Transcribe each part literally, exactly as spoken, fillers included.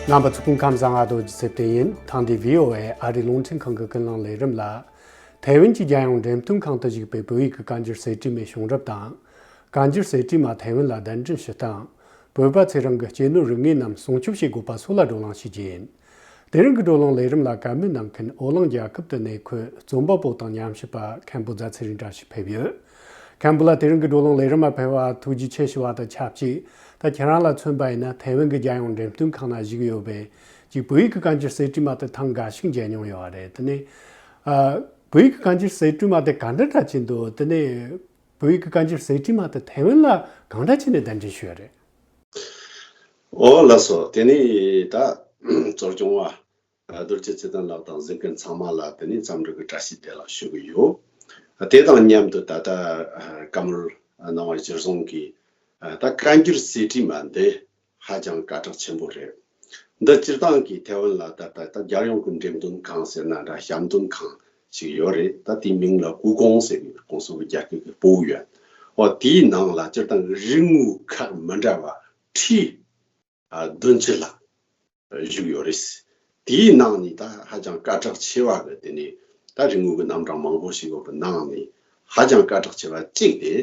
རྣམ་པ་ཚོ་སྐུ་ཁམས་བཟང་། ཨ་རྡོ་རྗེ་ཚེ་བརྟན་ཡིན། ཐེངས་འདིའི་བྷི་ཨོ་ཨེ་ཨ་རིའི་རླུང་འཕྲིན་ཁང་གི་ཀུན་གླེང་ལས་རིམ་ལ། ཐའེ་ཝན་གྱི་རྒྱལ་ཡོངས་འགྲེམས་སྟོན་ཁང་དུ་བཞུགས་པའི་བོད་ཡིག་གི་བཀའ་འགྱུར་གསེར་བྲིས་མའི་བྱུང་རབས་དང་། བཀའ་འགྱུར་གསེར་བྲིས་མ་ཐའེ་ཝན་ལ་གདན་འདྲེན་ཞུ་སྟངས། བོད་པ་ཚེ་རིང་གི་སྐྱེས་ནོར་རིག་གནས་རྣམས་སྲུང་སྐྱོབ་བྱེད་དགོས་པ་སོགས་ལ་བགྲོ་གླེང་ཞུ་རྒྱུ་ཡིན། དེ་རིང་གི་བགྲོ་གླེང་ལས་རིམ་ལ་བཀའ་མོལ་གནང་མཁན་ཨོ་གླིང་རྒྱལ་ཁབ་ཏུ་གནས་འཁོད་རྩོམ་པ་པོ་དང་ཉམས་ཞིབ་པ་མཁན་པོ་རྫ་ཚེ་རིང་བཀྲ་ཤིས་ཕེབས་ཡོད། མཁན་པོ་ལགས། དེ་རིང་གི་བགྲོ་གླེང་ལས་རིམ་ལ་ཕེབས་པར་ཐུགས་རྗེ་ཆེ་ཞུ་བ་དང་ཆབས་ཅིག་ད་ཁྱེད་རང་ལ་མཚོན་པ་ཡིན་ན། ཐའེ་ཝན་གྱི་རྒྱལ་ཡོངས་འགྲེམས་སྟོན་ཁང་ན་བཞུགས་ཡོད་པའི་ཅིག་བོད་ཡིག་གི་བཀའ་འགྱུར་གསེར་བྲིས་མ་དེ་ཐེངས་འགའ་ཞིག་མཇལ་མྱོང་ཡོད་པ་རེད། དེ་ནས་ཨ། བོད་ཡིག་གི་བཀའ་འགྱུར་གསེར་བྲིས་མ་དེ་ག་འདྲ་འདྲ་ཅིག་འདུག་དེ་ནས་བོད་ཡིག་གི་བཀའ་འགྱུར་གསེར་བྲིས་མ་དེ་ཐའེ་ཝན་ལ་གང་འདྲ་བྱས་ནས་གདན་འདྲེན་ཞུས་ཡོད་རེད། ཨོ་ལགས་སོ། དེ་ནས་ད་གཙོ་སྐྱོང་བ་རྡོ་རྗེ་ཚེ་བརྟན་ལགས་དང་གཟིགས་མཁན་ཚང་མ་ལ། དེ་ནས་འཚམས་འདྲི་གི་བཀྲ་ཤིས་བདེ་ལེགས་ཞུ་གི་ཡོད། དེ་དང་མཉམ་དུ་ད་ལྟ་བཀའ་མོལ་གནང་བ་གཞིར་བཟུང་གིས། ད་བཀའ་འགྱུར་གསེར་བྲིས་མ་འདི་ཧ་ཅང་སྐད་གྲགས་ཆེན་པོ་རེད། འདི་སྤྱིར་བཏང་གི་ཐའེ་ཝན་ལ་ད་ལྟ་ད་རྒྱལ་ཡོངས་ཀྱི་འགྲེམས་སྟོན་ཁང་ཟེར་ན་འདྲ། བཤམས་སྟོན་ཁང་ཞིག་ཡོད་རེད། ད་དེའི་མིང་ལ་ཀུའུ་ཀོང་ཟེར་བའི་ཀུང་སི་གི་རྒྱ་སྐད་ཀྱི་སྤོ་བོ་ཡོད། འོ་དེའི་ནང་ལ་སྤྱིར་བཏང་གི་རིག་དངོས་ཁག་མི་འདྲ་བ་ཁྲི་ཨ་བདུན་ཅུ་ལྷག་བཞུགས་ཡོད་རེད། དེའི་ནང་ནས་ད་ཧ་ཅང་སྐད་གྲགས་ཆེ་བ་གི་དེ་ནས་ད་རིག་དངོས་ཀྱི་རྣམ་གྲངས་མང་པོ་ཞིག་ཡོད་པའི་ནང་ནས་ཧ་ཅང་སྐད་གྲགས་ཆེ་བ་གཅིག་དེ་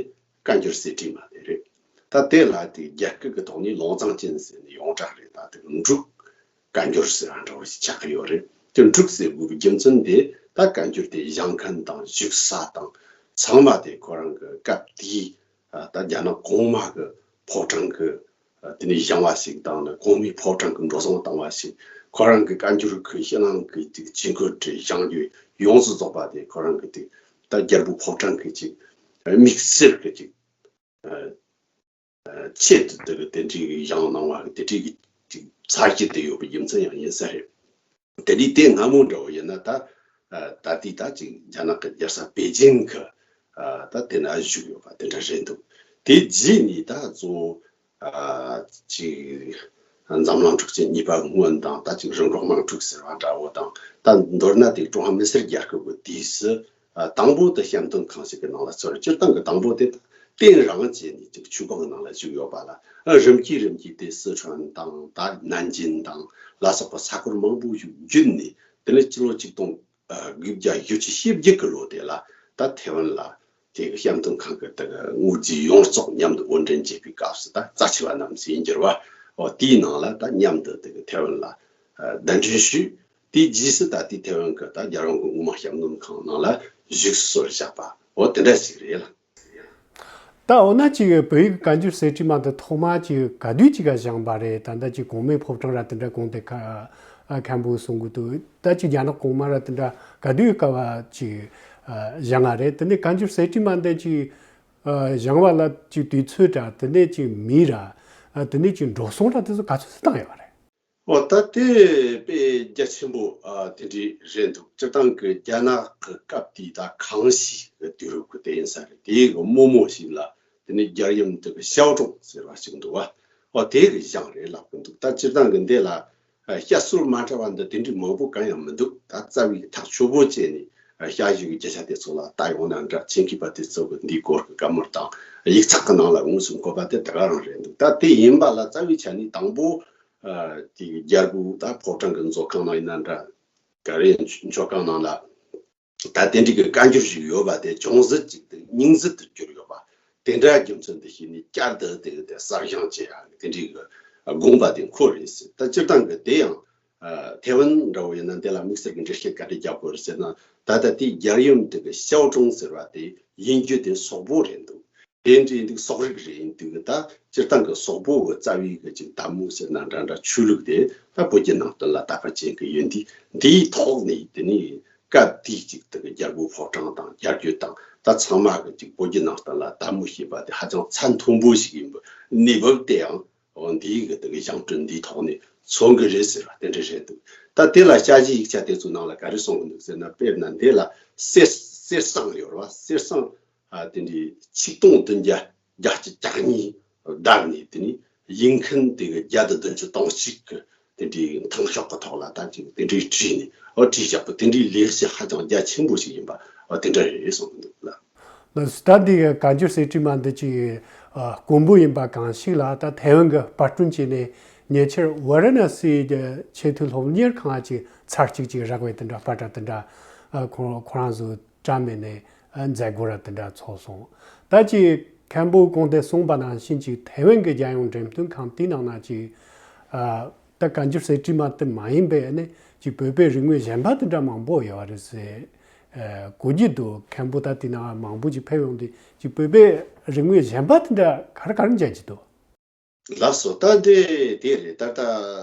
བཀའ་འགྱུར་གསེར་བྲིས་མ་དེ་རེད། ད་དེ་ལ་དེ་རྒྱ་སྐད་ཀྱི་ཐོག་ནས་ལོང་ཙང་ཅན་ཟེར་ནས་ཡོངས་གྲགས་རེད། ད་དེ་འབྲུག་བཀའ་འགྱུར་ཟེར་བ་འདྲ་བོ་ཞིག་ཆགས་ཀྱི་ཡོད་རེད། དེ་འབྲུག་ཟེར་དགོས་པའི་རྒྱུ་མཚན་དེ་ད་བཀའ་འགྱུར་དེ་བཞེངས་མཁན་དང་བཞུགས་ས་དང་ཚང་མ་དེ་ཁོ་རང་གི་སྐབས་དེའི་ཨ་ད་རྒྱ་ནག་གོང་མ་གི་ཕོ་བྲང་གི་དེ་ནས་བཞེངས་པ་ཞིག་དང་ནི། གོང་མའི་ཕོ་བྲང་གི་འགྲོ་སོང་བཏང་བ་ཞིག་ཁོ་རང་གི་བཀའ་འགྱུར་གྱི་ཕྱི་ནང་གི་ཅིག་ཇུས་འགོད་དེ་བཞེངས་རྒྱུ་ཡོངས་སུ་རྫོགས་པ་དེ་ཁོ་རང་གི་དེ་ད་རྒྱལ་པོའི་ཕོ་བྲང་གི་ཅིག་དམིགས་བསལ་གྱི་ཅིག་ཆེད་དུ་དེ་གི་དེ་འདྲའི་བཞེངས་གནང་བ་གི་དེ་འདྲའི་གི་ཅིག་ཚར་གྱི་དེ་ཡོད་པའི་རྒྱུ་མཚན་ཡང་ཡིན་ས་རེད། དེ་ནས་དེ་སྔ་མོ་འདྲ་བོ་ཡིན་ན་ད་ད་ལྟའི་ད་ཅིག་རྒྱ་ནག་གི་རྒྱལ་ས་པེ་ཅིང་གི་ད་དེ་ན་བཞུགས་ཡོད་པ་དེ་འདྲ་རེད་འདུག་དེ་རྗེས་ནས་ད་གཙོ་བོ་ཅིག་འཛམ་གླིང་འཁྲུག་ཆེན་གཉིས་པ་སྔོན་དང་། ད་ཅིག་རིམ་གྲོ་དམག་འཁྲུག་ཟེར་བ་འདྲ་བོ་དང་། ད་མདོར་ན་དེ་ཀྲུང་ཧྭ་མི་སེར་རྒྱལ་ཁབ་ཀྱི་དུས་སུ་དང་པོ་དེ་བཤམས་སྟོན་ཁང་ཞིག་གི་ནང་ལ་ཚུད། སྤྱིར་བཏང་གི་དང་པོ་དེ་ཏེང་རང་བྱས་ནས་ཅིག་ཆུ་སྦུག་ནང་ལ་བཞུགས་ཡོད་པ་ལ། རིམ་གྱིས་རིམ་གྱིས་དེ་སི་ཁྲོན་དང་ད་ནན་ཅིང་དང་ལ་སོགས་པ་ས་ཁུལ་མང་པོ་ཞིག་བརྒྱུད་ནས། དེ་ནས་སྤྱི་ལོ་ཆིག་སྟོང་དགུ་བརྒྱ་བཞི་བཅུ་ཞེ་བརྒྱད་ཀྱི་ལོ་དེ་ལ་ད་ཐའེ་ཝན་ལ་དེ་གི་བཤམས་སྟོན་ཁང་གི་དེ་གི་དངུལ་རྩིས་ཡོངས་རྫོགས་མཉམ་དུ་དབོར་འདྲེན་བྱས་པའི་སྐབས་སུ། ད་རྩ་ཆེ་བ་རྣམས་ཟིན་གྱི་རེད་བ། འོ་དེའི་ནང་ལ་ད་མཉམ་དུ་དེ་གི་ཐའེ་ཝན་ལ་གདན་འདྲེན་ཞུས། དེའི་རྗེས་སུ་ད་ལྟའི་ཐའེ་ཝན་གྱི་ད་རྒྱལ་ཡོངས་ཀྱི་དངོས་མང་བཤམས་སྟོན་ཁང་ནང་ལ་བཞུགས་སུ་གསོལ་བཞག་པ། འོ་དེ་འདྲ་ཞིག་རེད་ལ། ད་འོ་ན་ཅིག་བོད་ཡིག་བཀའ་འགྱུར་གསེར་བྲིས་མ་འདི་ཐོག་མ་ཅིག་ག་དུས་ཅིག་ག་བཞེངས་པ་རེད། ད་ལྟ་ཅིག་གོང་མའི་ཕོ་བྲང་ར་དེ་འདྲ་གོང་དེ་ཁ་ཨ་མཁན་པོས་གསུང་གི་འདུག་ད་ཅིག་རྒྱ་ནག་གོང་མ་ར་དེ་འདྲ་ག་དུས་སྐབས་ཅིག་ཨ་བཞེངས་པ་རེད། དེ་ནས་བཀའ་འགྱུར་གསེར་བྲིས་མ་འདི་ཅིག་ཨ་བཞེངས་པ་ལ་ཅིག་དུས་ཚོད་ར། དེ་ནས་ཅིག་མི་ར། ཨ་དེ་ནས་ཅིག་འགྲོ་སོང་ར། དེ་ཚོ་ག་ཚོད་ཙམ་བཏང་ཡོད་པ་རེད། འོ་ད་དེ་དཔེ་རྒྱ་ཆེན་པོ་ཨ་དེ་འདྲའི་རེད་འདུག་སྤྱིར་བཏང་གི་རྒྱ་ནག་གི་སྐབས་དེའི་ད་ཁང་ཤིས་གི་དུས་རབས་ཀྱི་དེ་ཡིན་ས་རེད། དེའི་གི་རྨོ་མོ་ཞིག་ལ་དེ་ནས་རྒྱལ་ཡུམ་དེ་གི་ཞའོ་ཀྲུང་ཟེར་བ་ཞིག་འདུག་བ། འོ་དེ་གི་བཞེངས་རེད་ལབ་གི་འདུག་ད་སྤྱིར་བཏང་གི་འདི་ལ་ཨ་བཤད་སྲོལ་མ་འདྲ་བ་འདི་དེ་འདྲའི་མང་པོ་གང་ཡང་མི་འདུག་ད་རྩ་བའི་ཐག་ཆོད་པོ་བྱས་ནས་ཨ་བཤད་ཡོད་ཀྱི་རྒྱུ་ཆ་དེ་ཚོ་ལ་ལྟ་ཡོང་ན་འདྲ། ཆེད་མཁས་པ་དེ་ཚོ་གི་འདིའི་སྐོར་གི་བཀའ་མོལ་དང་ཡིག་ཚགས་ཀྱི་ནང་ལ་དངོས་སུ་འཁོད་པ་དེ་དེ་ག་རང་རེད་འདུག་ད་དེ་ཡིན་པ་ལ་རྩ་བའི་ཆ་ནས་དང་པོ་ཨ་དེ་གི་རྒྱལ་པོ་ད་ཕོ་བྲང་གི་མཛོད་ཁང་ནང་ཡིན་ན་འདྲ། ག་རེ་མཆོད་ཁང་ནང་ལ་ད་དེ་འདྲའི་གི་བཀའ་འགྱུར་ཞིག་ཡོད་པ་དེ་ཅུང་ཟད་ཅིག་དེ་རྙིང་ཟད་དུ་གྱུར་ཡོད་པ། དེ་འདྲ་རྒྱུ་མཚན་དེ་ཤེས་ནས་བསྐྱར་དུ་དེ་གི་དེ་གསར་བཞེངས་བྱེད་ཡ་དེ་འདྲའི་གི་དགོངས་པ་དེ་འཁོར་རེད་ཟེར། ད་སྤྱིར་བཏང་གི་དེ་ཡང་ཨ་ཐའེ་ཝན་འདྲ་བོ་ཡིན་ན་དེ་ལ་དམིགས་བསལ་གྱི་འགྲེལ་བཤད་ག་རེ་རྒྱག་དགོས་རེད་ཟེར་ན། ད་ལྟ་དེའི་རྒྱལ་ཡུམ་དེ་གི་ཞའོ་ཀྲུང་ཟེར་བ་དེ་ཡིན་རྒྱུ་དེ་སོག་པོ་རེད་འདུག་དེ་འདྲའི་འདུག་སོག་རིགས་རེད་འདུག་ད་སྤྱིར་བཏང་གི་སོག་པོ་གི་རྩ་བའི་གི་ཅིག་དམ་བཅའ་ཟེར་ན་འདྲ་འདྲ། ཆོས་ལུགས་དེ་ད་བོད་བརྒྱུད་ནང་བསྟན་ལ་དད་པ་བྱེད་ཀྱི་ཡོད། འདི་འདིའི་ཐོག་ནས་དེ་ནས་སྐབས་དེའི་ཅིག་དེ་གི་རྒྱལ་པོའི་ཕོ་བྲང་དང་རྒྱལ་རྒྱུད་དང་ད་ཚང་མ་གི་ཅིག་བོད་བརྒྱུད་ནང་བསྟན་ལ་དད་མོས་བྱེད་པ་དེ་ཧ་ཅང་ཚད་མཐོན་པོ་ཞིག་ཡིན་པའི་གནས་བབ་དེའང་འོ་འདིའི་གི་དེ་གི་བཞེངས་སྐྲུན་འདིའི་ཐོག་ནས་མཚོན་གི་རེད་ཟེར་བ་དེ་འདྲ་རེད་འདུག་ད་དེ་ལ་དཔྱད་གཞིའི་ཡིག་ཆ་དེ་ཚོའི་ནང་ལ་ག་རེ་གསུངས་གི་འདུག་ཟེར་ན། དཔེར་ན་འདི་ལ་གསེར་གསེར་ཟངས་ཡོད་རེད་བ། གསེར་ཟངས་ཨ་དེ་འདྲའི་ཆིག་སྟོང་བདུན་བརྒྱ་བརྒྱད་ཅུ་གྱ་གཉིས་བརྡར་ནས། དེ་ནས་ཡིག་མཁན་དེ་གི་བརྒྱ་དང་བདུན་ཅུ་དོན་གཅིག་གི་དེ་འདྲའི་མཐིང་ཤོག་གི་ཐོག་ལ་ད་ཅིག་དེ་འདྲའི་བྲིས་ནས་ཨོ་བྲིས་བཞག་པ། དེ་འདྲའི་ལེགས་བཤད་ཧ་ཅང་རྒྱ་ཆེན་པོ་ཞིག་ཡིན་པ་ཨོ་དེ་འདྲ་རེད་གསུངས་འདུག་ལ། ལགས་སོ། ད་འདི་གི་བཀའ་འགྱུར་གསེར་བྲིས་མ་འདི་ཅིག་ཨ་དཀོན་པོ་ཡིན་པ་གང་ཞིག་ལ། ད་ཐའེ་ཝན་གི་པར་སྐྲུན་བྱས་ནས་ ཉེ་ཆར་ཝ་ར་ཎ་སིའི་ཆེས་མཐོའི་སློབ་གཉེར་ཁང་ཅིག་ཚར་གཅིག་ཅིག་རག་པའི་དེ་འདྲ་པ་ཏྲ་དེ་འདྲ་ཁོ་ཁོ་རང་ཚོ་བཀྲམ་མེད་ནས་མཛད་སྒོ་ར་དེ་འདྲ་ཚོགས་སོང་། ད་ཅིག་མཁན་པོ་གོང་དུ་གསུངས་པ་ནང་བཞིན་ཅིག་ཐའེ་ཝན་གྱི་རྒྱལ་ཡོངས་འགྲེམས་སྟོན་ཁང་དེའི་ནང་ན་ཅིག་ད་བཀའ་འགྱུར་གསེར་བྲིས་མ་དེ་མ་ཡིན་པའི་ནས་ཅིག་བོད་པའི་རིག་དངོས་གཞན་པ་དེ་འདྲ་མང་པོ་ཡོད་རེད་ཟེར་གོ་རྒྱུ་འདུག་མཁན་པོ་ད་དེ་ནང་མང་པོ་ཅིག་ཕེབས་ཡོང་དུས་ཅིག་བོད་པའི་རིག་དངོས་གཞན་པ་དེ་འདྲ་ག་རེ་ག་རེ་མཇལ་གྱི་འདུག་ལགས་སོ། ད་དེ་དེ་རེད། ད་ལྟ་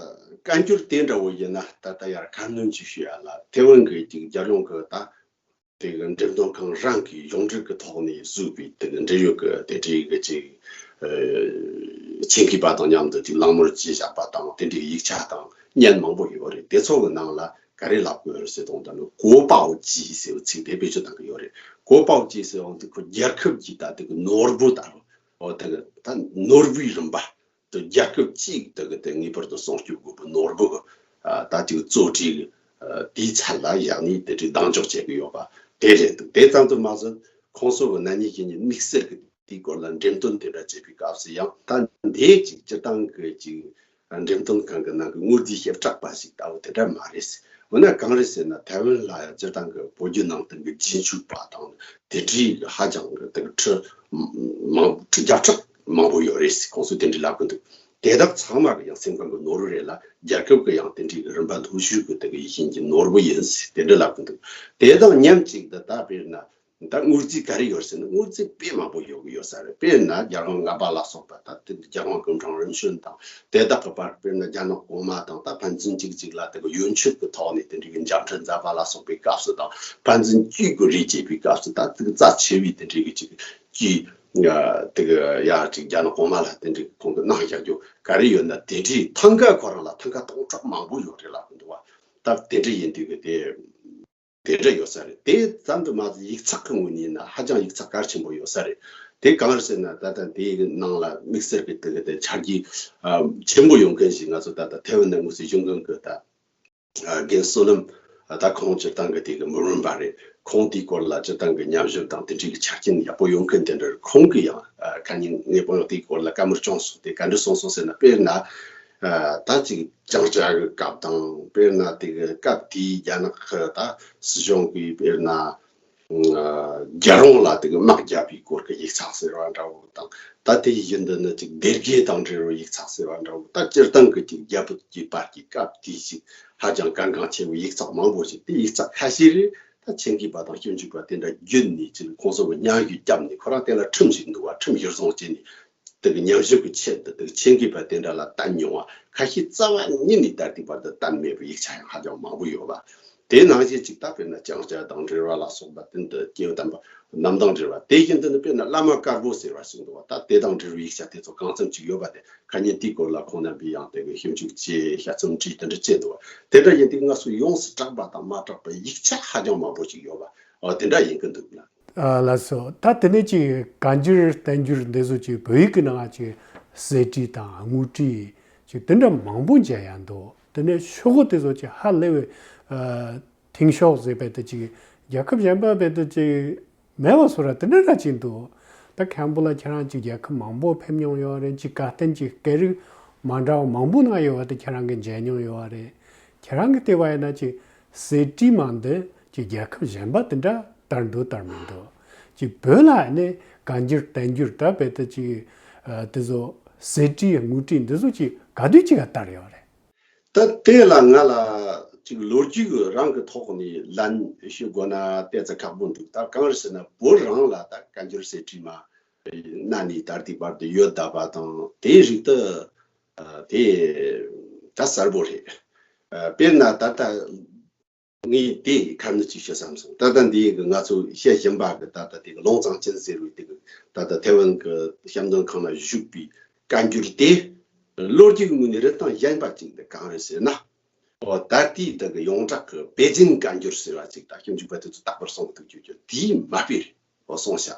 བཀའ་འགྱུར་དེ་འདྲ་བོ་ཡིན་ན་ད་ལྟ་ཡར་ཁ་སྣོན་ཅིག་ཞུ་ཡ་ལ། ཐའེ་ཝན་གྱི་ཅིག་རྒྱལ་ཡོངས་ཀྱི་ད་དེ་གི་འགྲེམས་སྟོན་ཁང་རང་གི་ཡོངས་འབྲེལ་གྱི་ཐོག་ནས་བཟོས་པའི་དེ་གི་འབྲེལ་ཡོད་ཀྱི་དེ་འདྲའི་གི་ཅིག་ཨ་ཆེད་མཁས་པ་དང་མཉམ་དུ་ཅིག་གླེང་མོལ་བྱས་བཞག་པ་དང་། དེ་འདྲའི་ཡིག་ཆ་དང་བརྙན་མང་པོ་ཡོད་རེད། དེ་ཚོ་གི་ནང་ལ་ག་རེ་ལབ་དགོས་རེད་ཟེར་དུས་ད་ནི་གོ་པའོ་ཅི་ཟེར་བའི་ཚིག་དེ་བེད་སྤྱོད་གཏང་གི་ཡོད་རེད། གོ་པའོ་ཅི་ཟེར་བ་དེ་ཁོ་རྒྱལ་ཁབ་ཀྱི་ད་དེ་གི་ནོར་བུ་ད་རུ། འོ་དེ་གི་ད་ནོར་བུའི་རིམ་པ་དེ་རྒྱལ་ཁབ་གཅིག་དེ་གི་དེ་ངེས་པར་དུ་སྲུང་སྐྱོབ་དགོས་པའི་ནོར་བུ་གི་ཨ་ད་ཅིག་གཙོ་གྲས་གི་ཨ་དེའི་ཚད་ལ་བཞག་ནས་དེ་འདྲའི་གདེང་འཇོག་བྱེད་ཀྱི་ཡོད་པ་དེ་རེད་འདུག་དེ་ཙམ་དུ་མ་ཟད་ཁོང་ཚོ་གི་ན་ནིང་གི་ཉིན་དམིགས་བསལ་གི་དེའི་སྐོར་ལ་འགྲེམས་སྟོན་དེ་འདྲ་བྱེད་པའི་སྐབས་སུ་ཡང་ད་འདིའི་ཅིག་སྤྱིར་བཏང་གི་ཅིག་འགྲེམས་སྟོན་ཁང་གི་ནང་གི་དངུལ་རྩིས་ཞིབ་ཕྲ་པ་ཞིག་ལྟ་བུ་དེ་འདྲ་མ་རེད། འོ་ན་གང་རེད་ཟེར་ན། ཐའེ་ཝན་ལ་སྤྱིར་བཏང་གི་བོད་བརྒྱུད་ནང་བསྟན་གྱི་རྗེས་འཇུག་པ་དང་དེ་འདྲའི་ཧ་ཅང་གི་དེ་གི་ཁྲི་མང་ཁྲི་བརྒྱ་ཕྲག་མང་པོ་ཡོད་རེད་ཟེར་ཁོང་ཚོས་དེ་འདྲའི་ལབ་གི་འདུག་དེ་དག་ཚང་མ་གི་ཡང་སེམས་ཁམས་ཀྱི་ནོར་བུ་རེད་ལ། རྒྱལ་ཁབ་ཀྱི་ཡང་དེ་འདྲའི་གི་རིམ་པ་མཐོ་ཤོས་ཀྱི་དེ་གི་ཡིད་བཞིན་གྱི་ནོར་བུ་ཡིན་ཟེར་དེ་འདྲ་ལབ་གི་འདུག་དེ་དང་མཉམ་གཅིག་ཏུ་ད་དཔེར་ན། ད་དངུལ་རྩིས་ག་རེ་ཡོད་ཟེར་ན། དངུལ་རྩིས་དཔེ་མང་པོ་ཡོད་ཀྱི་ཡོད་ས་རེད། དཔེར་ན་རྒྱལ་དབང་ལྔ་པ་ལ་སོགས་པ། ད་དེ་རྒྱལ་དབང་སྐུ་ཕྲེང་རིམ་བྱོན་དང་དེ་དག་གི་བར། དཔེར་ན་རྒྱ་ནག་གོང་མ་དང་ད་ཕན་ཚུན་གཅིག་གཅིག་ལ་དེ་གི་ཡོན་མཆོད་ཀྱི་ཐོག་ནས་དེ་འདྲའི་གི་མཇལ་འཕྲད་མཛད་པ་ལ་སོགས་པའི་སྐབས་སུ་དང་། ཕན་ཚུན་གཅིག་གི་རེས་བྱེད་པའི་སྐབས་སུ་ད་དེ་གི་རྩ་ཆེ་བའི་དེ་འདྲའི་གི་ཅིག་གི་དེ་གི་ཡ་ཅིག་རྒྱ་ནག་གོང་མ་ལ་དེ་འདྲའི་ཁོང་གི་གནང་བཞག་རྒྱུ་ག་རེ་ཡོད་ན། དེ་འདྲའི་ཐང་ག་ཁོ་རང་ལ་ཐང་ག་སྟོང་ཕྲག་མང་པོ་ཡོད་རེད་ལབ་གི་འདུག་བ། ད་དེ་འདྲ་ཡིན་དུས་གི་དེ། དེ་འདྲ་ཡོད་ས་རེད། དེ་ཙམ་དུ་མ་ཟད་ཡིག་ཚགས་ཀྱི་ངོས་ནས་ཡིན་ན་ཧ་ཅང་ཡིག་ཚགས་གལ་ཆེན་པོ་ཡོད་ས་རེད། དེ་གང་རེད་ཟེར་ན། ད་ལྟ་དེའི་ནང་ལ་དམིགས་བསལ་གྱི་དེ་གི་དེ་ཆ་རྒྱུས་ཨ་ཆེན་པོ་ཡོང་མཁན་ཞིག་ང་ཚོ་ད་ལྟ་ཐའེ་ཝན་ནས་དངོས་སུ་བཞུགས་མཁན་གྱི་ད་ཨ་རྒན་བསོད་ནམས། ཨ་ད་ཁོང་སྤྱིར་བཏང་གི་དེ་གི་མི་རུང་བ་རེད། ཁོང་དེའི་སྐོར་ལ་སྤྱིར་བཏང་གི་ཉམས་ཞིབ་དང་དེ་འདྲའི་གི་ཆ་རྐྱེན་ཡག་པོ་ཡོང་མཁན་དེ་འདྲ་རེད། ཁོང་གིས་ཡང་ཨ་ཁ་ཉིན་ངས་དཔོན་གཡོག་དེའི་སྐོར་ལ་བཀའ་མོལ་བྱུང་སོང་། དེ་ག་འདྲ་གསུངས་སོང་ཟེར་ན། དཔེར་ན། ཨ་ད་ཅིག་ལྕང་སྐྱ་གི་སྐབས་དང་། དཔེར་ན་དེ་གི་སྐབས་དེའི་རྒྱ་ནག་གི་ད་སྲིད་གཞུང་གིས་དཔེར་ན་ཨ་རྒྱལ་རོང་ལ་དེ་གི་དམག་བརྒྱབ་པའི་སྐོར་གི་ཡིག་ཚགས་ཟེར་བ་འདྲ་བོ་དང་། ད་དེ་བཞིན་དུ་ནི་ཅིག་སྡེ་དགེ་དང་འབྲེལ་བའི་ཡིག་ཚགས་ཟེར་བ་འདྲ་བོ། ད་སྤྱིར་བཏང་གི་ཅིག་རྒྱལ་པོ་གི་བར་གྱི་སྐབས་དེའི་ཅིག་ཧ་ཅང་གལ་འགངས་ཆེ་བའི་ཡིག་ཚགས་མང་པོ་ཞིག་དེ་ཡིག་ཚགས་ཁ་ཤས་རེད། ད་ཆེད་མཁས་པ་དང་ཞིབ་འཇུག་པ་དེ་འདྲ་བརྒྱུད་ནས་ཅིག་ཁོང་ཚོ་གི་མཉམ་ཞུགས་བརྒྱབ་ནས། ཁོ་རང་དེ་ལ་ཁྲིམས་ཤིག་འདུག་བ། ཁྲིམས་གཞིར་བཟུང་བྱས་ནས། དེ་གི་ཉམས་ཞིབ་ཀྱི་ཆེད་དུ་དེ་གི་ཆེད་མཁས་པ་དེ་འདྲ་ལ་བསྟེན་མྱོང་བ་ཁ་ཤས་རྩ་བ་ཉིད་ནས་ད་ལྟའི་བར་དུ་བསྟན་མེད་པའི་ཡིག་ཆ་ཡང་ཧ་ཅང་མང་པོ་ཡོད་པ། དེ་ནང་བཞིན་ཅིག་ད་དཔེར་ན་ལྕང་སྐྱ་དང་འབྲེལ་བ་ལ་སོགས་པ་དེ་འདི་སྐྱེས་བུ་དམ་པ་རྣམ་དང་འབྲེལ་བ། དེ་བཞིན་དུ་ནི་དཔེར་ན་བླ་མ་དཀར་པོ་ཟེར་བ་ཞིག་འདུག་བ། ད་དེ་དང་འབྲེལ་བའི་ཡིག་ཆ་དེ་ཚོ་གང་འཚམ་ཅིག་ཡོད་པ་དེ། ཁ་ཉིན་དེའི་སྐོར་ལ་ཁོང་རྣམ་པས་ཡང་དེ་གི་ཞིབ་འཇུག་བྱས། དཔྱད་རྩོམ་བྲིས། དེ་འདྲ་བྱས་འདུག་བ། དེ་འདྲ་ཡིན་དུས་ང་ཚོ་ཡོངས་སུ་གྲགས་པ་དང་མ་གྲགས་པའི་ཡིག་ཆ་ཧ་ཅང་མང་པོ་ཅིག་ཡོད་པ། འོ་དེ་འདྲ་ཡིན་གི་འདུག་ལ། ཨ་ལགས་སོ། ད་དེ་ནས་ཅིག་བཀའ་འགྱུར་བསྟན་འགྱུར་འདི་ཚོ་ཅིག་བོད་ཡིག་གི་ནང་ཅིག་གསེར་བྲིས་དང་དངུལ་བྲིས་ཅིག་དེ་འདྲ་མང་པོ་མཇལ་ཡ་འདུག་དེ་ནས་ཤོག་གུ་དེ་ཚོ་ཅིག་ཧ་ལས་པའི་ཨ་མཐིང་ཤོག་ཟེར་བའི་དེ་ཅིག་རྒྱལ་ཁབ་གཞན་པ་བས་དེ་ཅིག་མེད་པ་བཟོ་འདྲ་དེ་འདྲ་འདྲ་ཅིག་འདུག་ད་མཁན་པོ་ལགས་ཁྱེད་རང་ཅིག་རྒྱལ་ཁབ་མང་པོ་ཕེབས་མྱོང་ཡོད་རེད། ཅིག་བཀའ་བསྟན་ཅིག་སྐད་རིགས་མ་འདྲ་བ་མང་པོ་ནང་ཡོད་པ་དེ་ཁྱེད་རང་གིས་མཇལ་མྱོང་ཡོད་རེད། ཁྱེད་རང་གིས་བལྟས་པ་ཡིན་ན་ཅིག་གསེར་བྲིས་མ་འདི་ཅིག་རྒྱལ་ཁབ་གཞན་པ་དེ་འདྲ་དར་འདུག་དར་མི་འདུག་ཅིག་བོད་ལ་ནི་བཀའ་འགྱུར་བསྟན་འགྱུར་ད་བོད་དུ་ཅིག་ཨ་དེ་ཚོ་གསེར་བྲིས་དངུལ་བྲིས་འདི་ཚོ་ཅིག་ག་དུས་ཅིག་ག་དར་ཡོད་རེད། ད་དེ་ལ་ང་ལ་ཅིག་ལོ་རྒྱུས་རང་གི་ཐོག་ནས་ལན་ཞུ་དགོས་ན་ཏོག་ཙམ་ཁག་པོ་འདུག་ད་གང་རེད་ཟེར་ན། བོད་རང་ལ་ད་བཀའ་འགྱུར་གསེར་བྲིས་མ་གནའ་ནས་ད་ལྟའི་བར་དུ་ཡོད་བསྡད་པ་དང་། དེའི་རིགས་དེ་ཨ་དེ་ད་གསལ་པོ་རེད། ཨ་དཔེར་ན་ད་ལྟ་ངས་དེ་ཁ་སྣོན་ཅིག་ཞུ་བསམ་སོང་། ད་ལྟ་འདི་གི་ང་ཚོ་བཤད་བཞིན་པ་གི་ད་ལྟ་དེ་གི་ལུང་ཙང་ཅིན་ཟེར་བའི་དེ་གི་ད་ལྟ་ཐའེ་ཝན་གི་བཤམས་སྟོན་ཁང་ན་བཞུགས་པའི་བཀའ་འགྱུར་དེ་ལོ་རྒྱུས་ཀྱི་ངོས་ནས་རིན་ཐང་ཞན་པ་ཅིག་འདི་གང་རེད་ཟེར་ན། འོ་ད་ལྟའི་དེ་གི་ཡོངས་གྲགས་ཀྱི་པེ་ཅིན་བཀའ་འགྱུར་ཟེར་བ་ཅིག་ད་ཞིབ་འཇུག་པ་དེ་ཚོ་རྟག་པར་གསུང་གི་འདུག་རྒྱུ་རྒྱུ་དེའི་མ་དཔེ་རེད། འོ་གསུངས་ཤག་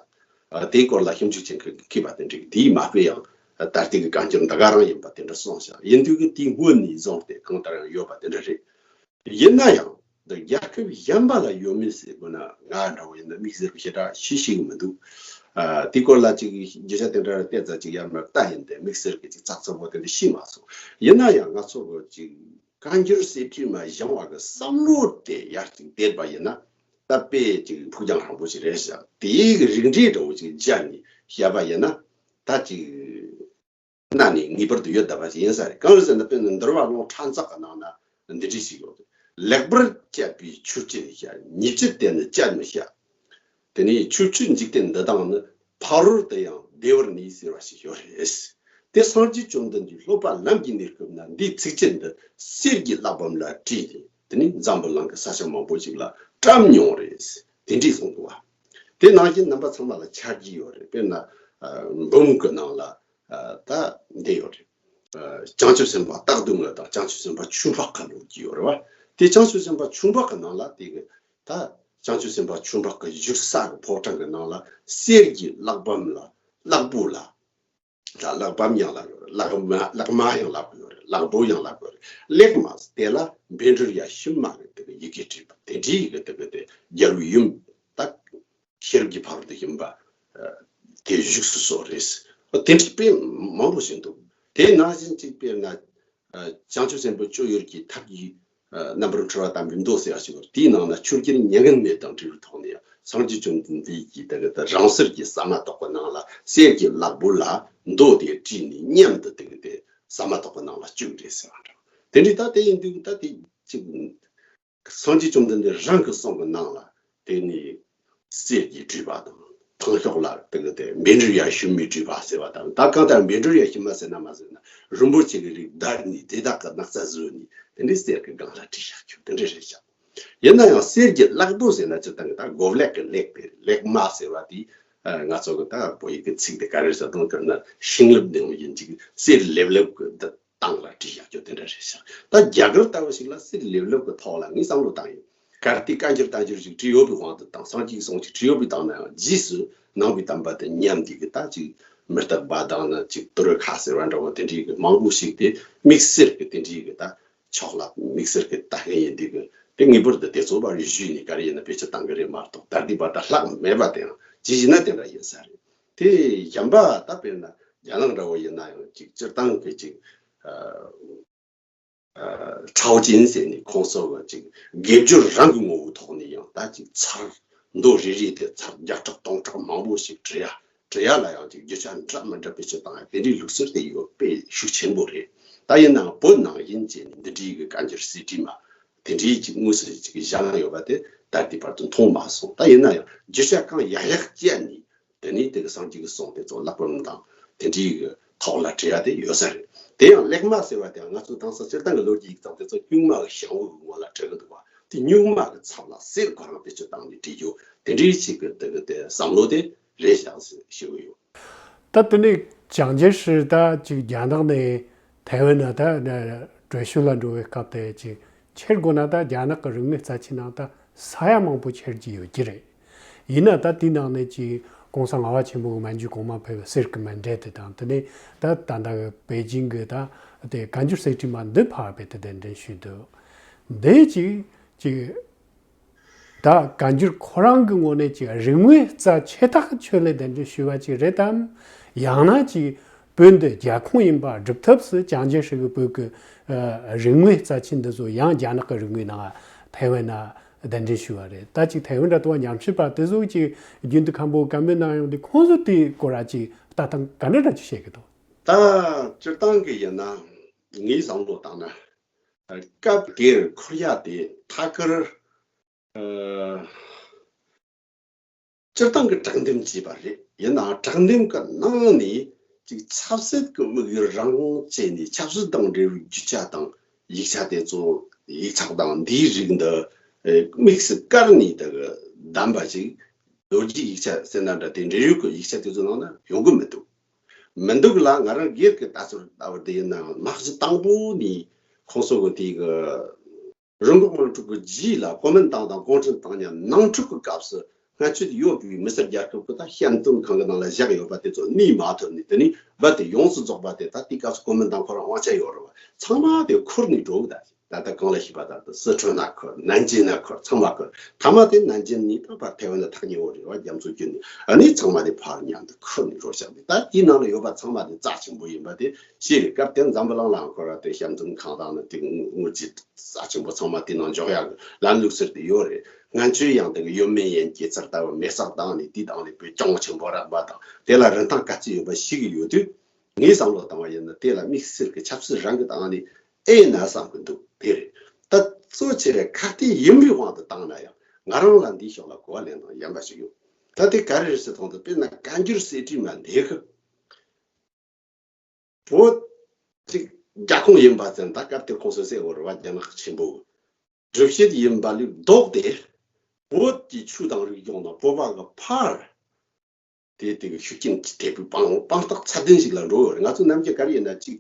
ཨ་དེའི་སྐོར་ལ་ཞིབ་འཇུག་བྱེད་མཁན་གྱི་མཁས་པ་དེ་འདྲས་ཀྱིས་དེའི་མ་དཔེ་ཡང་ད་ལྟའི་གི་བཀའ་འགྱུར་འདི་ག་རང་ཡིན་པ་དེ་འདྲ་གསུངས་ཤག་ཡིན་དུས་ཀྱི་དེའི་སྔོན་ནས་བཟུང་སྟེ་གང་ལྟར་ཡང་ཡོད་པ་དེ་འདྲ་རེད། ཡིན་ན་ཡང་འདི་རྒྱལ་ཁབ་གཞན་པ་ལ་ཡོད་མེད་ཟེར་དགོས་ན་ང་འདྲ་བོ་ཡིན་ན་དམིགས་བསལ་གྱི་ཞེ་དྲག་ཤེས་ཤེས་ཀྱི་མི་འདུག་ཨ། དེའི་སྐོར་ལ་ཅིག་རྒྱུ་ཆ་དེ་འདྲ་བལྟས་ཙང་ཅིག་ཡར་མར་ལྟ་ཡིན་ཏེ་དམིགས་བསལ་གྱི་ཅིག་ཚགས་ཚུད་པོ་དེ་འདྲ་ཤེས་མ་སོང་། ཡིན་ན་ཡང་ང་ཚོ་གི་ཅིག་བཀའ་འགྱུར་གསེར་བྲིས་མ་སྦྱང་བ་གི་བསམ་བློ་དེ་ཡར་ཅིག་བསྡད་པ་ཡིན་ན་ད་དཔེ་ཅིག་ཕུགས་རྒྱང་རིང་པོ་ཞིག་རེད་ཤག་དེའི་གི་རིགས་འགྲེ་འདྲ་བོ་ཅིག་སྦྱར་ནས་བཤད་པ་ཡིན་ན་ད་ཅིག་གནའ་ནས་ངེས་པར་དུ་ཡོད་བསྡད་པ་ཞིག་ཡིན་ས་རེད། གང་ཡིན་ཟེར་ན་དཔེར་ན་འདུལ་བ་ལུང་ཕྲན་ཚེགས་ཀྱི་ནང་ན་འདི་འདྲ་ཞིག་ཡོད་རེད། ལེགས་པར་དཔྱད་པའི་ཆོས་སྤྱོད་བཤད། ཉེས་སྤྱོད་དེ་ནི་དཔྱད་མི་བྱ། དེ་ནས་ཆོས་སྤྱོད་འཇིག་རྟེན་འདི་དག་ནི། ཕ་རོལ་ཏུ་ཡང་བདེ་བར་གནས་ཟེར་བ་ཞིག་ཡོད་རེད། དེ་སངས་རྒྱས་བཅོམ་ལྡན་འདས་སློབ་པ་ལམ་གྱི་གནས་སྐབས་ན་འདིའི་ཚིགས་བཅད་འདི་གསེར་གྱི་གླེགས་བམ་ལ་བྲིས་ཏེ་དེ་ནས་འཛམ་བུ་གླིང་གི་ས་ཆ་མང་པོ་ཞིག་ལ་བཀྲམ་མྱོང་རེད། དེ་འདྲས་གསུངས་འདུག་བ། དེ་ནང་བཞིན་རྣམ་པ་ཚང་མ་ལ་ཆ་རྒྱུས་ཡོད་རེད། དཔེར་ན་འབུམ་གྱི་ནང་ལ་ད་འདི་ཡོད་རེད། བྱང་ཆུབ་སེམས་དཔའ་རྟག་ཏུ་ངུ་དང་བྱང་ཆུབ་སེམས་དཔའ་ཆུ་འབག་གི་ལོ་རྒྱུས་ཡོད་རེད་བ། དེ་བྱང་ཆུབ་སེམས་དཔའ་ཆུ་འབག་གི་ནང་ལ་དེ་གི་ད་བྱང་ཆུབ་སེམས་དཔའ་ཆུ་འབག་གི་བཞུགས་ས་གི་ཕོ་བྲང་གི་ནང་ལ་གསེར་གྱི་གླེགས་བམ་ལ་གླེགས་པོ་ལ། ད་གླེགས་བམ་ཡང་ལབ་ཡོད་རེད། གླེགས་མ་གླེགས་མ་ཡང་ལབ་ཡོད་རེད། གླེགས་པོ་ཡང་ལབ་ཡོད་རེད། གླེགས་མ་དེ་ལ་བཻ་ཌཱུརྱ་ཤུལ་མ་གི་དེ་གི་ཡི་གེ་བྲིས་པ་དེ་འདྲའི་གི་དེ་གི་དེ་རྒྱལ་བའི་ཡུམ་ད་ཤེས་རབ་ཀྱི་ཕ་རོལ་ཏུ་ཕྱིན་པ་དེ་བཞུགས་སུ་གསོལ་རེད། དེ་འདྲའི་དཔེ་མང་པོ་ཞིག་འདུག་དེ་ནང་བཞིན་གཅིག་དཔེར་ན། བྱང་ཆུབ་སེམས་དཔའ་སྤྱོད་ཡུལ་གྱི་ཐབས་ཀྱི་རྣམ་པར་འཁྲུལ་བ་དམ་པའི་མདོ་ཟེར་བ་ཞིག་ཡོད། དེའི་ནང་ན་ཆོས་རྒྱལ་མྱ་ངན་མེད་དང་འབྲེལ་བའི་ཐོག་ནས་ཡང་སངས་རྒྱས་བཅོམ་ལྡན་འདས་ཀྱིས་ད་གི་ད་རང་གསེར་གྱི་ཟ་མ་ཏོག་གི་ནང་ལ་གསེར་གྱི་གླེགས་བུ་ལ་མདོ་དེ་བྲིས་ནས་མཉམ་དུ་ད་གི་དེ་ཟ་མ་ཏོག་གི་ནང་ལ་བཅུག་རེད་ཟེར་བ་འདྲ། དེ་འདྲའི་ད་དེ་ཡིན་དུས་ད་དེ་གཅིག་སངས་རྒྱས་བཅོམ་ལྡན་འདས་རང་གི་གསུང་གི་ནང་ལ་དེ་ནི་གསེར་གྱིས་བྲིས་པ་དང་། ཐང་ཤོག་ལ་དེ་གི་དེ་བཻ་ཌཱུརྱ་ཤུལ་མས་བྲིས་པ་ཟེར་བ་དང་། ད་གང་ལྟར་བཻ་ཌཱུརྱ་ཤུལ་མ་ཟེར་ན་མ་ཟེར་ན་རིན་པོ་ཆེ་གི་རིགས་བརྡར་ནས་དེ་དག་གི་སྣག་ཚ་བཟོས་ནས་དེ་འདྲའི་གསེར་གྱི་སྒང་ལ་བྲིས་བཞག་རྒྱུ་དེ་འདྲ་རེད་བཞག་ཡིན་ན་ཡང་གསེར་གྱི་གླེགས་བུ་ཟེར་ན་སྤྱིར་བཏང་གི་ད་གོ་ལེགས་ཀྱི་ལེགས་དེ་ལེགས་མ་ཟེར་བ་དེ་ང་ཚོ་གི་ད་བོད་ཡིག་གི་ཚིག་དེ་ག་རེ་ཟེར་དང་དེ་ན་ཤིང་ལེབ་ནང་ཡིན་ཅིག་གསེར་ལེབ་ལེབ་གི་འདི། སྟེང་ལ་བྲིས་བཞག་རྒྱུ་དེ་འདྲ་རེད་ཤག་ད་རྒྱ་གར་ལྟ་བུ་ཞིག་ལ་གསེར་ལེབ་ལེབ་ཀྱི་ཐོག་ལ་ངས་བསམ་བློ་བཏང་ཡིན། གལ་ཏེ་བཀའ་འགྱུར་བསྟན་འགྱུར་ཞིག་བྲིས་ཡོད་པའི་དབང་དུ་བཏང་། སངས་རྒྱས་ཀྱི་གསུང་ཞིག་བྲིས་ཡོད་པའི་དབང་ན་ཡང་རྗེས་སུ་ནང་པའི་དམ་པ་དེ་ཉམས་འདི་གི་ད་ཅིག་མི་རྟག་པ་དང་ན་ཅིག་ཏུ་རུ་ཁ་ཟེར་བ་འདྲ་བོ་དེ་འདྲའི་གི་མང་པོ་ཞིག་དེ་དམིགས་བསལ་གྱི་དེ་འདྲའི་གི་ད་ཕྱོགས་ལ་དམིགས་བསལ་གྱི་ལྟ་མཁན་ཡིན་འདི་གི་དེ་ངེས་པར་དུ་དེ་ཚོ་བར་ཞུས་ནས་ག་རེ་ཡིན་ན་བེད་སྤྱོད་བཏང་གི་རེད་མ་གཏོགས་ད་ལྟའི་བར་དུ་ལྷག་མེད་པ་དེ་ཡང་ཇི་བཞིན་ན་དེ་འདྲ་ཡིན་ས་རེད། དེ་གཞན་པ་ད་དཔེར་ན་རྒྱ་ནག་འདྲ་བོ་ཡིན་ན་ཡང་ཅིག་སྤྱིར་བཏང་གི་ཅིག་ཁྲའོ་ཅན་ཟེར་ནས་ཁོང་ཚོ་གི་ཅིག་དགེ་སྦྱོར་རང་གི་ངོ་བོའི་ཐོག་ནས་ཡང་ད་ཅིག་ཚར་མདོ་རེ་རེ་དེ་ཚར་བརྒྱ་ཕྲག་སྟོང་ཕྲག་མང་པོ་ཞིག་བྲི་ཡ་བྲི་ཡ་ལ་ཡང་ཅིག་རྒྱུ་ཆ་འདྲ་མི་འདྲ་བེད་སྤྱོད་བཏང་ཡ་དེ་འདྲའི་ལུགས་སྲོལ་དེ་ཡོད་པའི་ཤུགས་ཆེན་པོ་རེད། ད་ཡིན་ནའང་བོད་ནང་བཞིན་བྱས་ནས་འདི་འདྲའི་གི་བཀའ་འགྱུར་གསེར་བྲིས་མ་དེ་འདྲའི་ཅིག་དངོས་སུ་ཅིག་བཞག་ཡོད་པ་དེ་ད་ལྟའི་བར་དུ་མཐོང་མ་སོང་། ད་ཡིན་ན་ཡང་རྒྱུ་ཆ་གང་ཡག་ཡག་སྤྱད་ནས། དེ་ནས་དེ་གི་སངས་རྒྱས་ཀྱི་གསུང་དེ་ཚོ་གླེགས་བམ་དང་དེ་འདྲའི་གི་ཐོག་ལ་བྲིས་ཡ་དེ་ཡོད་ས་རེད། དེ་ཡང་གླེགས་མ་ཟེར་བ་དེ་ང་ཚོ་དེང་སང་སྤྱིར་བཏང་གི་ལོ་རྒྱུས་ཡིག་ཚང་དེ་ཚོ་སྨྱུག་མ་གི་ཞང་བོ་གི་ངོ་ལ་བྲིས་གི་འདུག་བ། དེ་སྨྱུག་མ་གི་ཚབ་ལ་གསེར་ཁོ་རང་བེད་སྤྱོད་བཏང་ནས་བྲིས་རྒྱུ་དེ་འདྲའི་ཞིག་གི་དེ་གི་དེ་བསམ་བློ་དེ་རེད་བཞག་ཟེར་ཞུ་གི་ཡོད། ད་དེ་ནས་ཅང་ཅེ་ཧྲི་ད་ཅིག་རྒྱ་ནག་ནས་ཐའེ་ཝན་ལ་ད་བྲོས་བྱོལ་ལ་འགྲོ་བའི་སྐབས་དེ་ཅིག་ཁྱེར་དགོས་ན་ད་རྒྱ་ནག་གི་རིག་དངོས་རྩ་ཆེན་ནང་ད་ས་ཡ་མང་པོ་ཁྱེར་གྱི་ཡོད་ཀྱི་རེད། ཡིན་ན་ད་དེའི་ནང་ནས་ཀྱི་གོང་ས་ལྔ་པ་ཆེན་པོ་གི་མན་ཇུ་གོང་མ་ཕེབས་པའི་གསེར་གྱི་མཎྜལ་དེ་དང་དེ་ནས་ད་ད་ལྟ་གི་པེ་ཅིང་གི་ད་དེ་བཀའ་འགྱུར་གསེར་བྲིས་མ་འདི་ཕར་རྦད་དེ་གདན་འདྲེན་ཞུས་འདུག་འདི་ཀྱི་ཀྱི་ད་བཀའ་འགྱུར་ཁོ་རང་གི་ངོས་ནས་ཀྱི་རིག་དངོས་རྩ་ཆེ་ཐག་ཆོད་ལས་གདན་འདྲེན་ཞུས་པ་ཅིག་རེད་དམ། ཡང་ན་ཀྱི་བོད་འདི་རྒྱ་ཁོངས་ཡིན་པ་སྒྲུབ་ཐབས་སུ་ཅང་ཅེ་ཧྲི་གི་བོད་ཀྱི་ཨ་རིག་དངོས་རྩ་ཆེན་འདི་ཚོ་ཡང་རྒྱ་ནག་གི་རིག་དངོས་ནང་ཐའེ་ཝན་ན་གདན་འདྲེན་ཞུས་པ་རེད། ད་ཅིག་ཐའེ་ཝན་འདྲ་ཐུ་བ་ཉམས་ཞིབ་པ་དེ་ཚོ་ཅིག་རྒྱུན་དུ་ཁམས་པོ་བཀའ་མོལ་གནང་ཡོང་དུས་ཁོང་ཚོ་དེའི་སྐོར་ལ་ཅིག་ལྟ་སྟངས་ག་འདྲ་འདྲ་ཅིག་བཤད་ཀྱི་འདུག་ད་སྤྱིར་བཏང་གི་ཡིན་ན་ངའི་བསམ་བློ་བཏང་ན་སྐབས་དེར་ཁོ་ར་དེ་ཐད་ཀར་ཨ། སྤྱིར་བཏང་གི་དྲང་འདེམས་བྱས་པ་རེད། ཡིན་ནའང་དྲང་འདེམས་ཀྱི་ནང་ནས་ཅིག་ཆབ་སྲིད་ཀྱི་དམིགས་ཡུལ་རང་བྱས་ནས་ཆབ་སྲིད་དང་འབྲེལ་བའི་རྒྱུ་ཆ་དང་ཡིག་ཆ་དེ་ཚོ་ཡིག་ཚགས་དང་འདིའི་རིགས་འདི་དམིགས་སུ་བཀར་ནས་དེ་གི་བདམས་པ་ཅིག་ལོ་རྒྱུས་ཡིག་ཆ་ཟེར་ན་འདྲ་དེ་འབྲེལ་ཡོད་ཀྱི་ཡིག་ཆ་དེ་ཚོ་ནང་ན་ཡོང་གི་མི་འདུག་མི་འདུག་ལ་ང་རང་སྒེར་གྱི་ལྟ་ཚུལ་ལྟ་བུ་དེ་ཡིན་ནའང་དམག་སྤྱི་དང་པོ་ནས་ཁོང་ཚོ་གི་དེ་གི་རིམ་པ་དམག་འཁྲུག་གི་རྗེས་ལ་གོ་མིན་ཏང་དང་གུང་ཁྲན་ཏང་མཉམ་ནང་འཁྲུག་གི་སྐབས་སུ་སྔ་ཕྱི་ཡོད་པའི་མི་སེར་རྒྱལ་ཁབ་ཀྱི་ད་བཤམས་སྟོན་ཁང་གི་ནང་ལ་བཞག་ཡོད་པ་དེ་ཚོ་གནས་མ་ཐུབ་ནས་དེ་ནས་རྦད་དེ་ཡོངས་སུ་རྫོགས་པ་དེ་ད་དེའི་སྐབས་སུ་གོ་མིན་ཏང་ཁོ་རང་དབང་ཆ་ཡོད་རེད་བ། ཚང་མ་དེ་ཁུར་ནས་འགྲོ་གི་ད། ད་ལྟ་གང་ལ་ཤེས་པ་ལྟར་དུ་སི་ཁྲོན་ན་འཁུར། ནན་ཅིང་ན་འཁུར། ཚང་མ་འཁུར། མཐའ་མ་དེ་ནན་ཅིང་ནས་ད་བར་ཐེ་ཝན་ལ་ཐག་ཉེ་བོ་རེད་བ། རྒྱ་མཚོ་བརྒྱུད་ནས་ཨ་ནི་ཚང་མ་དེ་ཕར་མཉམ་དུ་འཁུར་ནས་འགྲོ་བཞག་པས། ད་དེའི་ནང་ལ་ཡོད་པ་ཚང་མ་དེ་རྩ་ཆེན་པོ་ཡིན་པ་དེ་ཤེས་རེད། སྐབས་དེར་འཛམ་བུ་གླིང་ལའང་འཁོར་བ་དེ་ཞབས་འདྲེན་ཁང་དང་ནི་དེ་དངུལ་གྱི་རྩ་ཆེན་པོ་ཚང་མ་དེ་ནང་འཇོག་ཡག་གི་ལམ་ལུགས་ཟེར་དེ་ཡོད་རེད། ང་ཚོས་ཡང་དེ་གི་ཡོད་མེད་ཡན་སྐྱེ་ཚར་ལྟ་བུ་མེ་སྲེག་བཏང་ནས་དེའི་སྟེང་ནས་བོད་གྱོང་ཆེན་པོ་རག་པ་དང་དེ་ལ་རིན་ཐང་ག་ཚོད་ཡོད་པ་ཤེས་ཀྱི་ཡོད་དུས། ངས་བསམ་བློ་བཏང་བ་ཡིན་ན་དེ་ལ་དམིགས་བསལ་གྱི་ཆབ་སྲིད་རང་གི་སྟེང་ནས་ཨེ་ན་བསམ་གྱི་འདུག་དེ་རེད། ད་གཙོ་ཆེ་བའི་ཁ་གཏད་ཡིན་པའི་དབང་དུ་བཏང་ན་ཡང་ང་རང་ལ་འདིའི་ཕྱོགས་ལ་གོ་བ་ལེན་སྟངས་གཞན་པ་ཞིག་ཡོད། ད་དེ་ག་རེ་རེད་ཟེར་དང་དུ་དཔེར་ན་བཀའ་འགྱུར་གསེར་བྲིས་མ་འདི་གི་བོད་ཅིག་རྒྱ་ཁོངས་ཡིན་པ་ཙམ། ད་སྐབས་དེར་ཁོང་ཚོས་ཟེར་བ་རེད་བ། རྒྱ་ནག་ཆེན་པོ་སྒྲུབ་བྱེད་ཡིན་པ་ལས་ལྡོག་སྟེ་བོད་ཀྱི་ཆོས་དང་རིག་གཞུང་དང་བོད་པ་གི་ཕར་དེ་དེ་གི་ཤུགས་རྐྱེན་གྱི་ཐེབས་པའི་དཔང་དཔང་རྟགས་ཚད་ལྡན་ཞིག་ལ་འགྲོ་ཡོད་རེད། ང་ཚོ་ནམ་རྒྱུན་ག་རེ་ཡིན་ན་ཅིག་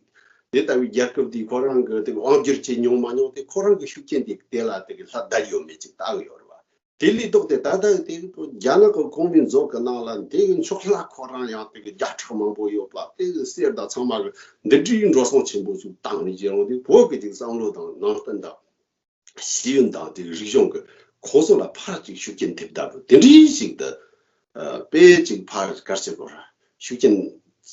དེ་ལྟ་བུའི་རྒྱལ་ཁབ་འདིས་ཁོ་རང་གི་དེ་གི་དབང་སྒྱུར་བྱེད་མྱོང་མ་མྱོང་དེ་ཁོ་རང་གི་ཤུགས་རྐྱེན་དེ་དེ་ལ་དེ་གི་ལྷ་བདའ་ཡོད་མེད་ཅིག་ལྟ་གི་ཡོད་རེད་བ། དེ་ལས་ལྡོག་སྟེ་ད་ལྟ་དེ་རྒྱ་ནག་གི་གོང་མའི་མཛོད་ཀྱི་ནང་ལ་དེ་གི་མཆོག་ལྷ་ཁོ་རང་ཡང་དེ་གི་བརྒྱ་ཕྲག་མང་པོ་ཡོད་པ། དེ་གི་གསེར་དང་ཚང་མ་གི་འདི་འདྲའི་འགྲོ་སོང་ཆེན་པོ་ཞིག་བཏང་ནས་བྱེད་རུང་དེ་བོད་ཀྱི་ཅིག་བསམ་བློ་དང་ནང་བསྟན་དང་ཤེས་ཡོན་དང་དེ་གི་རིག་གཞུང་གི་ཁོང་ཚོ་ལ་ཕར་ཅིག་ཤུགས་རྐྱེན་ཐེབས་ལྟ་བུ་དེ་འདྲའི་ཞིག་ཏུ་ཨ་དཔེ་ཅིག་ཕར་གར་བྱེད་དགོས་ར། ཤུགས་རྐྱེན་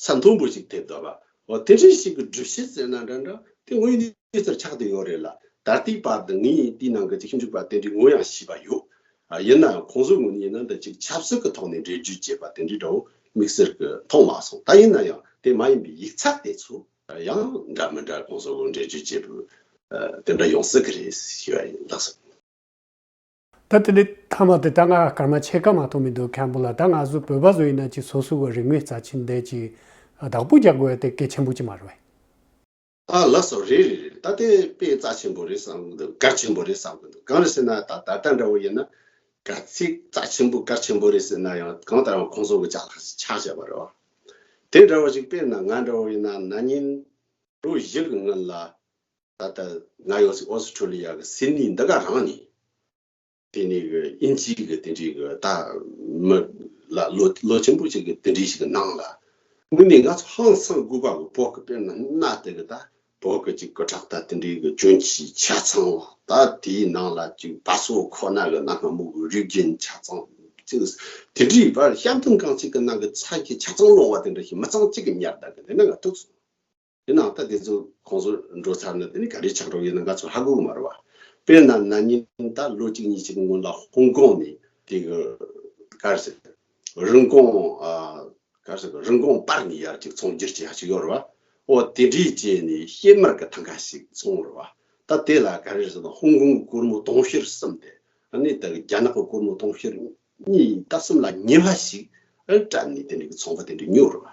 ས་མཐོན་པོ་ཞིག་ཐེབས་ལྟ་བ། འོ་དེ་འདྲའི་ཞིག་གི་སྒྲུབ་བྱེད་ཟེར་ན་འདྲ་འདྲ་དེ་དངོས་གནས་ཚར་ཆགས་བསྡད་ཡོད་རེད་ལ། ད་ལྟའི་བར་དུ་ངས་དེའི་ནང་གི་ཅིག་ཞིབ་འཇུག་པ་དེ་འདྲའི་ངོ་ཡང་ཤེས་པ་ཡོད། ཨ་ཡིན་ནའང་ཁོང་ཚོའི་ངོས་ནས་ཡིན་ན་འདི་ཅིག་ཆབ་སྲིད་ཀྱི་ཐོག་ནས་འགྲེལ་བརྗོད་བྱེད་པ་དེ་འདྲའི་འདྲ་བོ་དམིགས་བསལ་གྱི་མཐོང་མ་སོང་། ད་ཡིན་ན་ཡང་དེ་མ་ཡིན་པའི་ཡིག་ཚགས་དེ་ཚོ་ཡང་འདྲ་མི་འདྲ་ཁོང་ཚོ་གི་འགྲེལ་བརྗོད་བྱེད་པའི་ཨ་དེ་འདྲ་ཡོང་སྲིད་ཀྱི་རེད་ཞུ་བ་ཡིན། ལགས་སོ། ད་དེ་འདྲའི་མཐའ་མ་དེ་ད་ང་སྐར་མ་ཕྱེད་ཀ་མ་གཏོགས་མི་འདུག་མཁན་པོ་ལགས། ད་ང་ཚོ་བོད་པ་ཚོ་ཡིན་ན་ཅིག་སོ་སོ་གི་རིག་གནས་རྩ་ཆེན་འདི་ཅིག་བདག་པོ་རྒྱག་དགོས་ཡ་དེ་གལ་ཆེན་པོ་ཅིག་མ་རེད་པས། ཨ་ལགས་སོ། རེད་རེད་རེད། ད་དེ་དཔེ་རྩ་ཆེན་པོ་རེད་བསམ་གི་འདུག་གལ་ཆེན་པོ་རེད་བསམ་གི་འདུག་གང་རེད་ཟེར་ན་ད་ད་ལྟ་འདྲ་བོ་ཡིན་ན་གལ་སྲིད་རྩ་ཆེན་པོ་གལ་ཆེན་པོ་རེད་ཟེར་ན་ཡང་གང་ལྟར་ཡང་ཁོང་ཚོ་གི་ཅ་ལག་ཅིག་ཆགས་བཞག་པ་རེད་བ། དེ་འདྲ་བོ་ཞིག་དཔེར་ན་ང་འདྲ་བོ་ཡིན་ན་ན་ནིང་ལོ་བཞི་གི་སྔོན་ལ་ད་ལྟ་ང་ཡོད་སའི་ཨོ་སི་ཁྲུ་ལི་ཡ་གི་སིད་ནི་འདི་ག་རང་ནས། དེ་ནས་གི་དབྱིན་ཇིའི་གི་དེ་འདྲའི་གི་ད་མི་ལ་ལོ་ལོ་ཆེན་པོ་ཅིག་གི་དེ་འདྲའི་ཞིག་གི་ནང་ལ་དངོས་གནས་ང་ཚོ་ཧང་སང་དགོས་པ་གི་བོད་གི་དཔེར་ན་གནའ་དེ་གི་ད་བོད་གི་ཅིག་སྐུ་དྲག་ད་དེ་འདྲའི་གི་གྱོན་ཆས་ཆ་ཚང་བ། ད་དེའི་ནང་ལ་ཅིག་བ་སོ་ཁོ་ན་གི་གནའ་སྔ་མོ་གི་རིག་རྒྱན་ཆ་ཚང་ཅིག་དེ་འདྲའི་བར་བཤམས་སྟོན་ཁང་ཅིག་གི་ནང་གི་ཚ་གི་ཆ་ཚང་ལོང་བ་དེ་འདྲ་ཞིག་མི་ཚང་གཅིག་གི་ཉར་བསྡད་གི་དེ་ནི་ང་ཐུག་སོང་། དེ་ནང་ད་དེ་ཚོ་ཁོང་ཚོ་འགྲོ་ཚར་ན་དེ་ནི་ག་རེ་ཆགས་འགྲོ་ཡིན་ན་ང་ཚོ་ཧ་གོ་གི་མ་རེད་བ། དཔེར་ན་ན་ནིང་ད་ལོ་གཅིག་གཉིས་ཅིག་སྔོན་ལ་ཧོང་ཀོང་ནས་དེ་གི་ག་རེ་ཟེར་རིན་གོང་ཨ་ག་རེ་ཟེར་རིན་གོང་པར་ནས་ཡར་ཅིག་ཚོང་བསྒྱུར་བྱེད་ཡ་ཅིག་ཡོད་རེད་བ། ཨོ་དེ་འདྲའི་རྗེས་ནས་གཤེད་མར་གི་ཐང་ག་ཞིག་ཚོང་རེད་བ། ད་དེ་ལ་ག་རེ་ཟེར་ན་ཧོང་ཀོང་གི་སྒོར་མོ་དུང་ཕྱུར་གསུམ་དེ་ཨ་ནི་ད་རྒྱ་ནག་གི་སྒོར་མོ་དུང་ཕྱུར་གཉིས་ད་གསུམ་ལ་ཉེ་བ་ཞིག་ཨ་སྤྲད་ནས་དེ་འདྲའི་གི་ཚོང་པ་དེ་འདྲ་ཉོས་རེད་བ།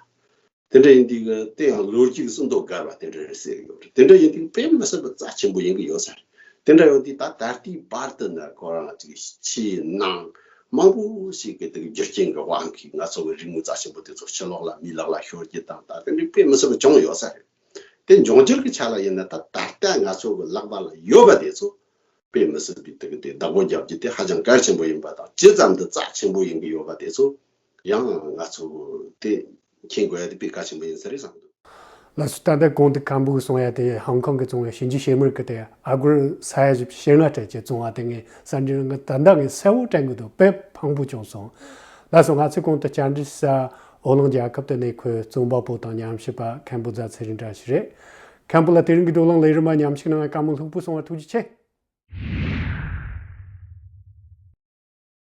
དེ་འདྲ་ཡིན་དུས་ཀྱི་དེ་ཡང་ལོ་རྒྱུས་ཀྱི་སྲིད་དོ་བརྒལ་བ་དེ་འདྲ་རེད་ཟེར་གྱི་ཡོད་རེད། དེ་འདྲ་ཡིན་དུས་དཔེ་མི་སྲིད་པའི་རྩ་ཆེན་པོ་ཡིན་གྱི་ཡོད་ས་རེད། དེ་འདྲ་ཡོད་དུས་ད་ད་ལྟའི་བར་དུ་ནི་ཁོ་རང་ཅིག་ཕྱི་ནང་མང་པོ་ཞིག་གི་དེ་གི་རྒྱུ་རྐྱེན་གྱི་དབང་གིས་ང་ཚོ་གི་རིག་དངོས་རྩ་ཆེན་པོ་དེ་ཚོ་ཕྱི་ལོགས་ལ་མིའི་ལག་ལ་ཤོར་རྒྱུ་དང་ད་དེ་འདྲའི་དཔེ་མི་སྲིད་པ་བྱུང་ཡོད་ས་རེད། དེ་འབྱུང་འགྱུར་གྱི་ཆ་ལ་ཡིན་ན་ད་ད་ལྟ་ང་ཚོ་གི་ལག་པ་ལ་ཡོད་པ་དེ་ཚོ་དཔེ་མི་སྲིད་པའི་དེ་གི་དེ་བདག་པོ་རྒྱབ་རྒྱུ་དེ་ཧ་ཅང་གལ་ཆེན་པོ་ཡིན་པ་དང་ཇི་ཙམ་དུ་རྩ་ཆེན་པོ་ཡིན་གྱི་ཡོད་པ་དེ་ཚོ་ཡང་ང་ཚོ་དེ་མཁྱེན་དགོས་ཡ་དེ་དཔེ་གལ་ཆེན་པོ་ཡིན་ས་རེད་བསམ་འདུག་ལགས་སོ། ད་ལྟ་གོང་དུ་མཁན་པོས་གསུངས་ཡ་དེ་ཧོང་ཀོང་གི་བཙོང་བའི་ཞིང་ཆུ་བྱེ་མར་གི་དེ་ཨ་སྒོར་ས་ཡ་བཞི་བཅུ་ཞེ་ལྔ་སྤྲད་ཀྱི་བཙོང་བ་དེ་ངས་གསར་འགྱུར་ནང་ད་ལྟ་ངས་གསལ་བོ་དྲན་གི་འདུག་དཔེ་ཕངས་པོ་བྱུང་སོང་། ལགས་སོ། ང་ཚོས་གོང་དུ་བཅར་འདྲི་ཞུ་ས་ཨོ་གླིང་རྒྱལ་ཁབ་ཏུ་གནས་འཁོད་རྩོམ་པ་པོ་དང་ཉམས་ཞིབ་པ་མཁན་པོ་རྫ་ཚེ་རིང་བཀྲ་ཤིས་རེད། མཁན་པོ་ལགས་དེ་རིང་གི་བགྲོ་གླེང་ལས་རིམ་མ་ཉམས་ཞིབ་གནང་བའི་བཀའ་མོལ་ལྷུག་པོ་གསུང་བར་ཐུགས་རྗེ་ཆེ།